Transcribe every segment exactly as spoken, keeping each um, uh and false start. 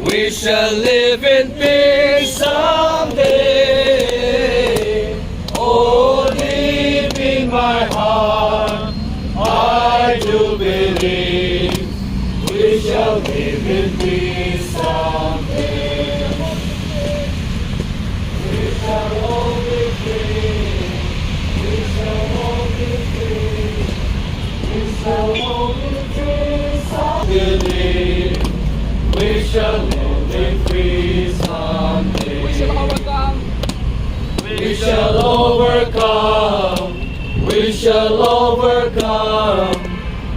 We shall live in peace someday. Oh, deep in my heart, I do believe we shall live in peace someday. We shall all be free. We shall all be free. We shall all be free someday. We shall all be free someday. We shall overcome. We shall overcome. We shall overcome.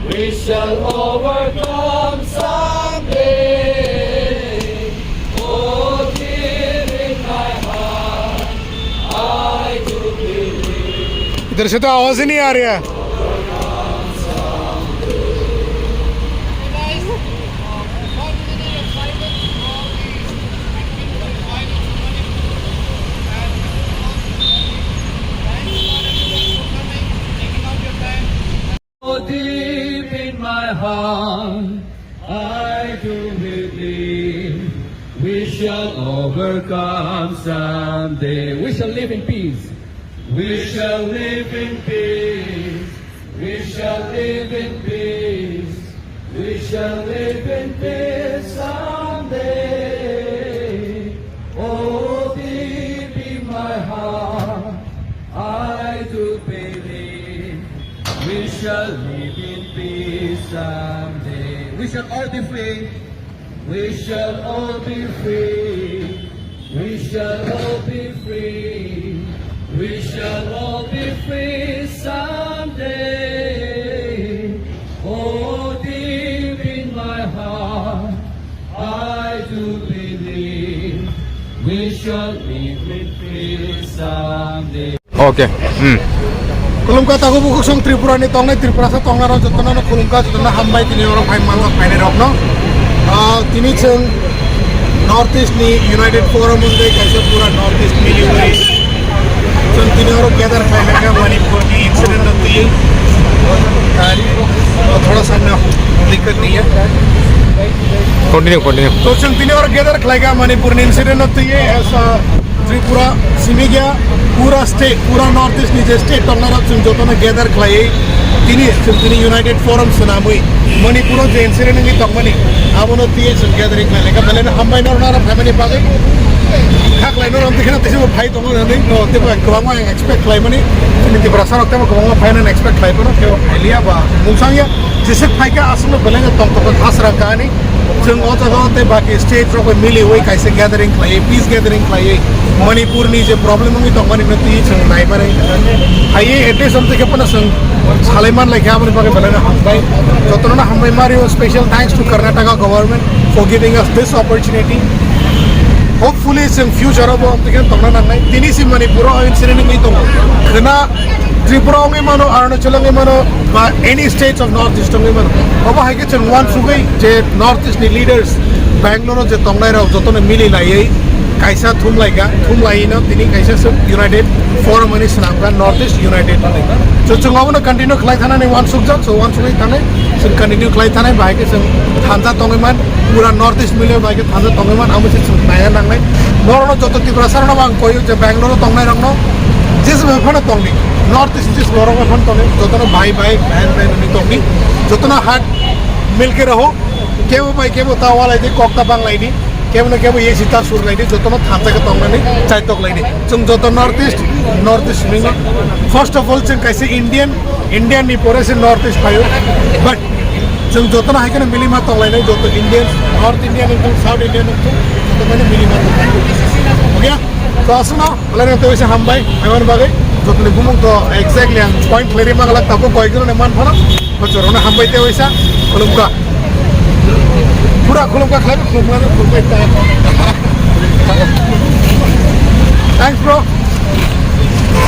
We shall overcome someday. Oh, deep in my heart, I do believe. इधर से तो आवाज ही नहीं आ रही है। Oh, deep in my heart, I do believe we shall overcome someday. We shall live in peace. We shall live in peace. We shall live in peace. We shall live in peace someday. Oh, deep in my heart, I do believe we shall live in peace someday. We shall all be free. We shall all be free. We shall all be free. We shall all be free someday. Oh, deep in my heart, I do believe we shall meet with peace someday. Okay. Hmm. Khulumkha takhuk bukhuk chwng Tripura ni tongnai, Tripura sa tongnai rok jotono no khulumkha, jotono hambai tini oro phai manjak phainai rok no. Ah, tini chwng North East ni United Forum wngwi kaisa pura North East miliwi. Chwng tini oro gather khlainai kha Manipur ni incident no twi. Ah, thoda sa no dikkat nahi hai. Continue, continue. To chwng tini oro gather khlaikha Manipur ni incident no twi as a Tripura simi gya pura state, pura North East ni je state tongnai rok chwng jotono gather khlaiwi tini chwng tini United Forum swnamwi Manipur o je incident wngwi tongmani abono twi chwng gathering khlaikha. Belai no hambai norok naro phaimani bagwi kha khlai norok twi kheno twi phai tongo hinwi no tei kwbangma ang expect khlaimani chini Tiprasa rok tei kwbangma phainani expect khlai phano tei phailiya ba mungsangya. Jeswk phaikha aswkno belai no tongthok kha srang kha ani. Chwng o jaga o tei baki state rok bai miliwi kaisa gathering khlaiwi, peace gathering khlaiwi Manipur ni je problem wngwi tongmani no twi chwng naimanai. Phaiwi at least amtwi khe phano chwng salai man lai kha aboni bagwi belai no hambai. Jotono no hambai mario, special thanks to Karnataka government for giving us this opportunity. Hopefully chwng future o bo amtwi khe tongna nangnai. Tini si Manipur o incident wngwi tongo. Khwna Tripura wngwi mano, Arunachal wngwi mano, ba any states of North East wngwi mano. Obo hai khe chwng uansugwi je North East ni leaders Bangalore o je tongnai rok jotono mili laiwi kaisa thum lai kha, thum laiwi no tini kaisa se United Forum hinwi swnam kha, North East United hinwi. So chwng obono continue khlai thanani uansukjak, so uansugwi thanai, chwng continue khlai thanai, bahai khe chwng thansa tongwi man, pura North East mili bahai khe thansa tongwi man, amo se chwng naiya nangnai. Norokno joto Tiprasa rokno ang koyo je Bangalore o tongnai rokno jesa bai phano tongdi, North East ni jesa borok bai phano tongdi, jotono bhai bhai, bhen bhen hinwi tongdi, jotono hat milke raho, kebo bai kebo ta walai di, kok ta banglai di, kebo no kebo yesi ta sur lai di, jotono thansa khe tongnani chaitok lai di. Chwng joto North East, North East hinwi first of all chwng kaisa Indian, Indian ni pore se North East phaio, but chwng jotono hai kheno milima tonglainai, joto Indians, North Indian wngthung, South Indian wngthung, joto mane milima tonglai. Okay? To aswkno, belai no tei waisa hambai, haimani bagwi, jotoni bumung to exactly ang point khlairwi manglak, tabuk koi gwnani man phano, bochorno hambai tei waisa, khulumkha. Pura khulumkha khlai, khulumkha, khulumkha. Thanks, bro.